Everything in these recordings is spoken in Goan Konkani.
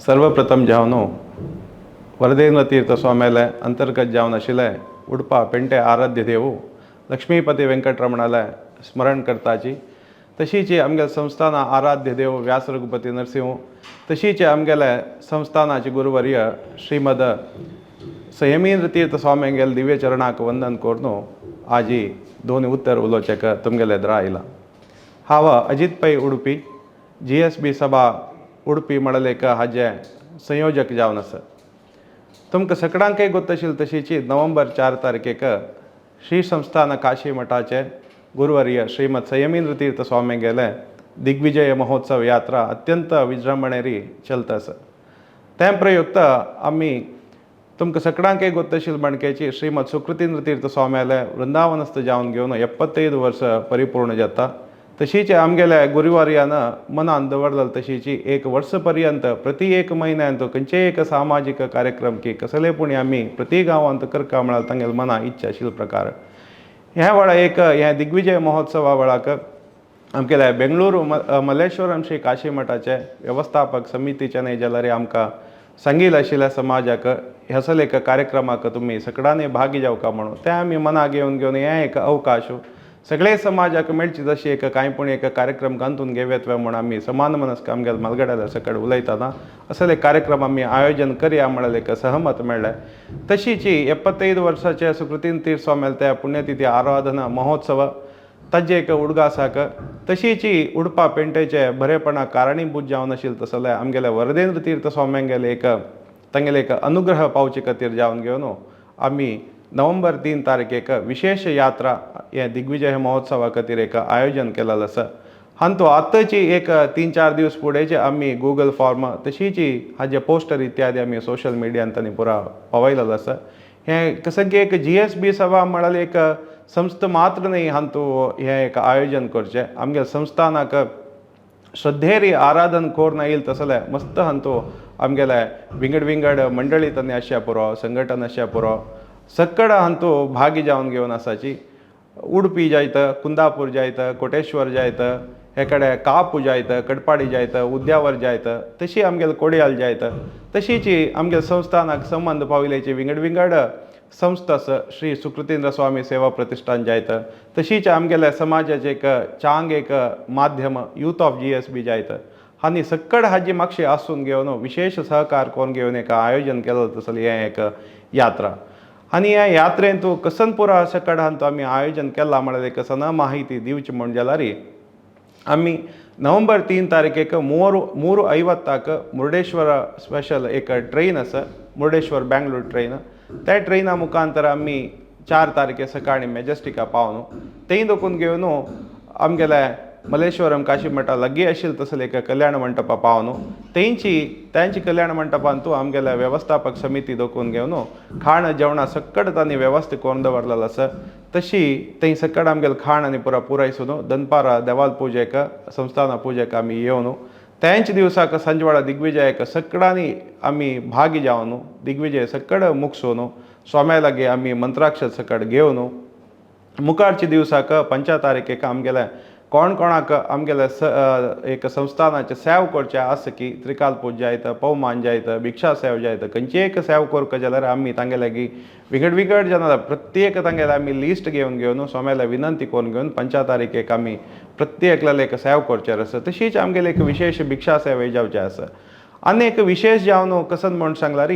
सर्वप्रथम जावन वरदेंद्र तीर्थ स्वाम्याले अंतर्गत जावन आशिल्ले उडपा पेंटे आराध्य देव लक्ष्मीपती वेंकटरमणाले स्मरण करताची. तशीच आमगे संस्थाना आराध्य देव व्यास रघुपती नरसिंह, तशीच आमगेले संस्थानाचे गुरुवर्य श्रीमद संयमींद्र तीर्थ स्वाम्यांगेले दिव्य चरणाक वंदन करून आजी दोन उत्तर उलोवचेक तुमगेले एदरा आयला. हांव अजीत पै, उडुपी जीएसबी सभा उडपी म्हणलेक हाजे संयोजक जावन आसा. तुमकां सगळ्यांकय गोत्त आशिल्लें तशीची नोव्हेंबर 4 तारखेक श्री संस्थान काशी मठाचे गुरुवर्य श्रीमद संयमींद्र तीर्थ स्वामी गेले दिग्विजय महोत्सव यात्रा अत्यंत विजृंभणेरी चलता आसा. तें प्रयुक्त आमी तुमकां सगळ्यांकय गोत्त आशिल्लें म्हणकेची श्रीमद सुकृतींद्र तीर्थ स्वाम्याले वृंदावनस्थ जावन घेवन 75 वर्स परिपूर्ण जाता. तशीच आमगेल्या गुरुवार्यान मनान दवरलें तशीची एक वर्स पर्यंत प्रति एक म्हयन्यांत खंयचेय एक सामाजीक कार्यक्रम की कसले पूण आमी प्रति गांवांत करका म्हळ्यार तांगेले मना इच्छा आशिल्ले प्रकार ह्या वेळार एक ह्या दिग्विजय महोत्सवा वेळाक आमगेल्या बेंगळुरू मल्लेश्वरम श्री काशी मठाचे वेवस्थापक समितीचे न्हय जाल्यार आमकां सांगिल्लें आशिल्ल्या समाजाक ह्यासले एक कार्यक्रमाक तुमी सगळ्यांनी भागी जावका म्हणून. तें आमी मना घेवन घेवन हें एक अवकाश सगळे समाजाक मेळची तशी एक कांय पूण एक कार्यक्रम घालून घेवयेत म्हूण आमी समान मनस्क आमगेले म्हालगड्याल्या सकड उलयतना असले कार्यक्रम आमी आयोजन करया म्हळ्यार एक सहमत मेळ्ळें. तशीच 75 वर्साचे सुकृतीन तीर्थ स्वामी त्या पुण्यतिथी आराधना महोत्सव ताजे एक उडगासाक, तशीच उडपा पेंटेचे बरेपणा कारणीभूत जावन आशिल्लें तसले आमगेले वरदेंद्र तीर्थ स्वाम्यांगेले एक तांगेले एक अनुग्रह पावचे खातीर जावन घेवन आमी नोव्हेंबर 3 तारखेक विशेष यात्रा हे दिग्विजय महोत्सवा खातीर एक आयोजन केलेलें आसा. हांतू आतांची एक 3-4 दिवस फुडेंचे आमी गुगल फॉर्म तशीच हाजे पोस्टर इत्यादी आमी सोशल मिडियान तांणी पुरा पावयलेलो आसा. हें कसं की एक जीएसबी सभा म्हळ्यार एक संस्था मात्र न्ही, हांतू हें एक आयोजन करचें आमगे संस्थानाक श्रद्धेरी आराधन कोर्न येयल तसलें मस्त हांतू आमगेले विंगड विंगड मंडळी तांणी आसच्या पुरो, संघटन आसच्या पुरो, सक्कड हांतू भागी जावन घेवन आसाची. उडपी जायत, कुंदापूर जायत, कोटेश्वर जायत, हे कडेन कापू जायत, कडपाडी जायत, उद्यावर जायत, तशी आमगेले कोडियाल जायत, तशीच आमगेले संस्थानाक संबंद पाविल्ल्याची विंगड विंगड संस्था आसा. श्री सुकृतींद्र स्वामी सेवा प्रतिष्ठान जायत, तशीच आमगेल्या समाजाचे एक चांग एक माध्यम यूथ ऑफ जीएसबी जायत, आनी सक्कड हाजी मागशी आसून घेवन विशेष सहकार करून घेवन एक आयोजन केलें तसलें हें एक यात्रा. आनी ह्या यात्रेंत कसनपुरा सकड हांतू आमी आयोजन केलां म्हळ्यार एक सना माहिती दिवची म्हूण जाल्यार आमी नोव्हेंबर 3 तारखेक 3:50 मुर्डेश्वर स्पेशल एक ट्रेन आसा, मुर्डेश्वर बँगलोर ट्रेन. त्या ट्रेना मुखांतर आमी 4 तारखे सकाळी मॅजेस्टिका पावन थंय दोकून घेवन आमगेले मल्लेश्वरम काशी मठा लागीं आशिल्लें तसलें एक कल्याण मंटपा पावन तेंची तेंची कल्याण मंटपांतू आमगेल्या वेवस्थापक समिती दोकून घेवन खाण जेवणां सक्कड तांणी वेवस्था करून दवरलेलो आसा. तशी थंय सक्कड आमगेलें खाण आनी पुरा पुरायसून दनपारा देवाल पुजेक, संस्थाना पुजेक आमी येवन तेंच दिवसाक सांजवेळा दिग्विजयाक सगळ्यांनी आमी भागी जावन दिग्विजय सक्कड मुगसून स्वाम्या लागीं आमी मंत्राक्षर सकड घेवन मुखारच्या दिवसाक 5 तारखेक आमगेले कोण कोणाक आमगेले स एक संस्थानाचे सेव करचें आसा की त्रिकाल पूज जायत, पवमान जायत, भिक्षा सेव जायत, खंयची एक सेव करता जाल्यार आमी तांगे लागीं विंगड विंगड जाणां प्रत्येक तांगेले आमी लिस्ट घेवन घेवन स्वाम्याले विनंती करून घेवन 5 तारखेक आमी प्रत्येकल्याले एक सेव करचें आसा. तशीच आमगेले एक विशेष भिक्षा सेवे जावचें आसा. आनी एक विशेष जावन कसन म्हूण सांगल्यार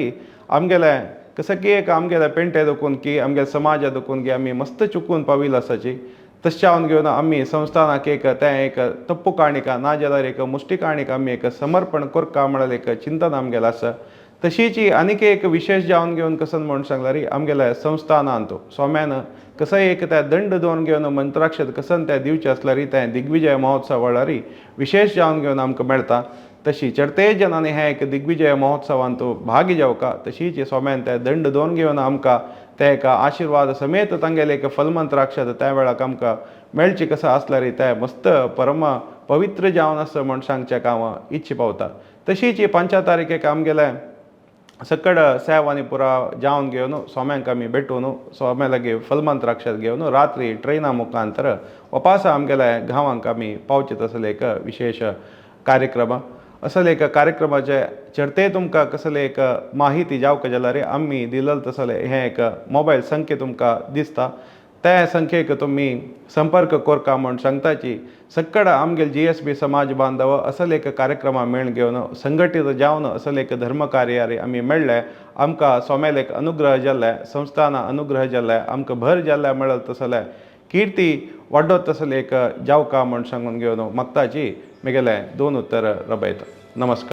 आमगेले कसं की एक आमगेले पेंटे दोकून की आमगेले समाजा दोकून की आमी मस्त चुकून पाविल्लो आसाची. तशें जावन घेवन आमी संस्थानाक एक तें एक तप्पू काणिका ना जाल्यार एक मुश्टी काणिका आमी एक समर्पण करका म्हळ्यार एक चिंतन आमगेलें आसा. तशीच आनीक एक विशेष जावन घेवन कसन म्हूण सांगल्यार आमगेल्या संस्थानांत स्वाम्यान कसंय एक त्या दंड दवरून घेवन मंत्राक्षर कसन तें दिवचें आसल्यार तें दिग्विजय महोत्सव वेळार विशेष जावन घेवन आमकां मेळटा. तशी चडते जनांनी हें एक दिग्विजय महोत्सवांत भागी जावका. तशीच स्वाम्यान ते दंड दवरून घेवन आमकां ते एक आशिर्वाद समेत तांगेले एक फलमंत्राक्षर त्या वेळाक आमकां मेळचें कसो आसल्यार तें मस्त परम पवित्र जावन आसा म्हूण सांगचें हांव इच्छा पावता. तशीच 5 तारखेक आमगेलें सक्कड सेव आनी पुरा जावन घेवन स्वाम्यांक आमी भेटून स्वाम्या लागीं फलमंत्राक्षर घेवन रात्री ट्रेना मुखांतर वापास आमगेल्या गांवांक आमी पावचे तसले एक विशेष कार्यक्रम. असले एक कार्यक्रमाचे चडते तुमकां कसले एक माहिती जावंक जाल्यार आमी दिलल तसले हें एक मोबायल संख्या तुमकां दिसता, त्या संख्येक तुमी संपर्क कोरका म्हूण सांगताची. सक्कड आमगेल GSB समाज बांधव असले एक कार्यक्रमा मेळ घेवन संघटीत जावन असले एक धर्म कार्यारी आमी मेळ्ळे. आमकां सोमेल एक अनुग्रह जाल्ले, संस्थाना अनुग्रह जाल्ले, आमकां भर जाल्ले मेळत तसले कीर्ती वाडत तसले एक जावका म्हूण सांगून घेवन मागताची. मेगेले दोन उत्तर रबयता. नमस्कार.